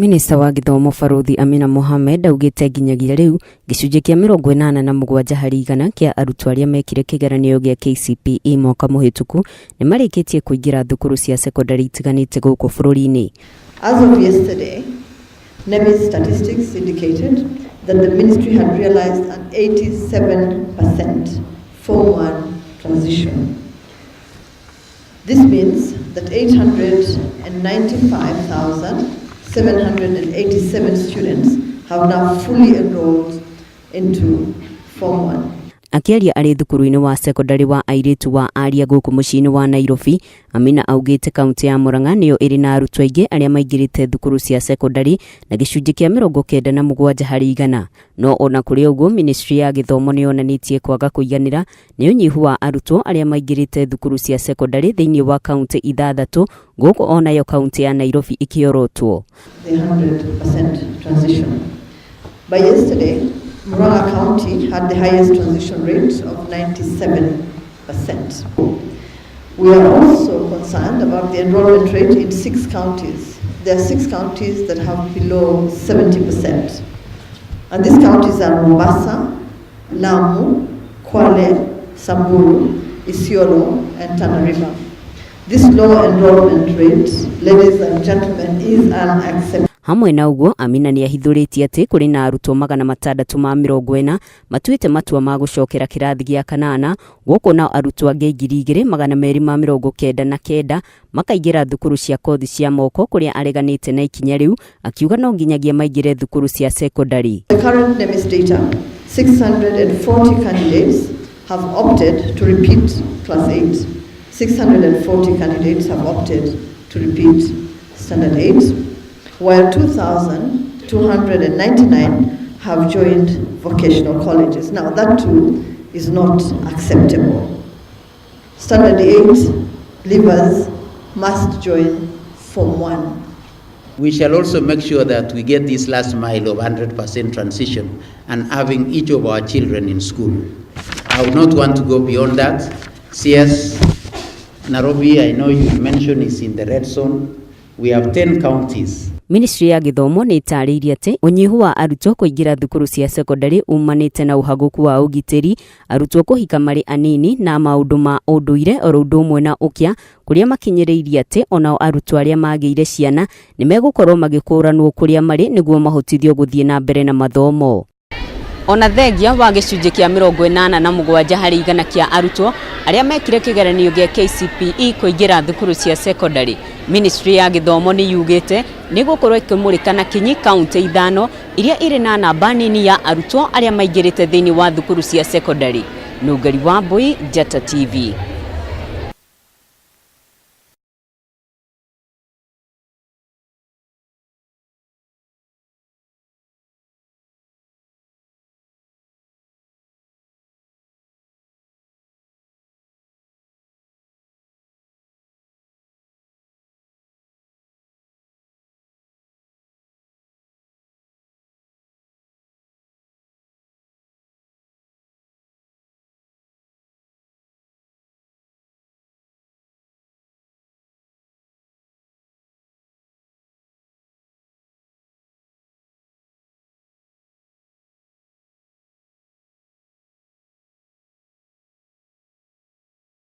Minista wa gĩthomo Barũthi Amina Mohamed augĩte nginyagia rĩu gĩcunjĩ kĩa 87% kĩa arutwo arĩa mekire kĩgeranio gĩa KCPE mwaka mũhĩtũku nĩ marĩkĩtie kũingĩra thukuru cia sekondarĩ itiganĩte gũkũ bũrũri-inĩ. As of yesterday, NEMIS statistics indicated that the ministry had realized an 87% Form 1 transition. This means that 895,787 students have now fully enrolled into Form 1. Akĩaria arĩ thukuru-inĩ wa sekondarĩ wa airĩtu wa Aria gũkũ mũciĩ-inĩ wa Nairobi, Amina augĩte kaunti ya Murang'a nĩyo ĩrĩ na arutwo aingĩ arĩa maingĩrĩte thukuru cia sekondarĩ na gĩcunjĩ kĩa 97%. No ona kũrĩ ũguo, ministry ya gĩthomo nĩ yonanĩtie kwaga kũiganĩra nĩ ũnyihu wa arutwo arĩa maingĩrĩte thukuru cia sekondarĩ thĩinĩ wa kaunti ithathatũ gũkũ onayo kaunti ya Nairobi ĩkĩorotwo. The 100% transition. By yesterday, Murang'a County had the highest transition rate of 97%. We are also concerned about the enrollment rate in six counties. There are six counties that have below 70%. And these counties are Mombasa, Lamu, Kwale, Samburu, Isiolo, and Tana River. This low enrollment rate, ladies and gentlemen, is unacceptable. Hamwe na ũguo, Amina nĩ ahithũrĩtie atĩ kũrĩ na arutwo 640 matuĩte matua ma gũcokera kĩrathi gĩa kanana gũkũ nao arutwo angĩ 2299 makaingĩra thukuru cia kothi cia moko kũrĩa areganĩte na ikinya rĩu akiuga no nginyagia maingĩre thukuru cia sekondarĩ. The current NEMIS data, 640 candidates have opted to repeat class 8. 640 candidates have opted to repeat standard 8, while 2,299 have joined vocational colleges. Now, that too is not acceptable. Standard 8 leavers must join Form 1. We shall also make sure that we get this last mile of 100% transition and having each of our children in school. I would not want to go beyond that. CS Nairobi, I know you mentioned, is in the red zone. We have 10 counties. Ministry ya gĩthomo nĩ ĩtarĩirie atĩ ũnyihu wa arutwo kũingĩra thukuru cia sekondarĩ umanĩte na ũhagũku wa ũgitĩri, arutwo kũhika marĩ anini na maũndũ ma ũndũire oro ũndũ ũmwe na ũkĩa kũrĩa makinyĩrĩirie atĩ onao arutwo arĩa magĩire ciana nĩ megũkorwo magĩkũranwo kũrĩa marĩ nĩguo mahotithio gũthiĩ na mbere na mathomo. Ona thengia wa gĩcunjĩ kĩa 87% kĩa arutwo arĩa mekire kĩgeranio gĩa KCPE kũingĩra thukuru cia sekondarĩ, Ministry ya gĩthomo nĩ yugĩte nĩ gũkorwo ĩkĩmũrĩka na kinyi kaunti ithano iria irĩ na namba nini ya arutwo arĩa maingĩrĩte thĩinĩ wa thukuru cia sekondarĩ. Nũngari Wambui, Njata TV.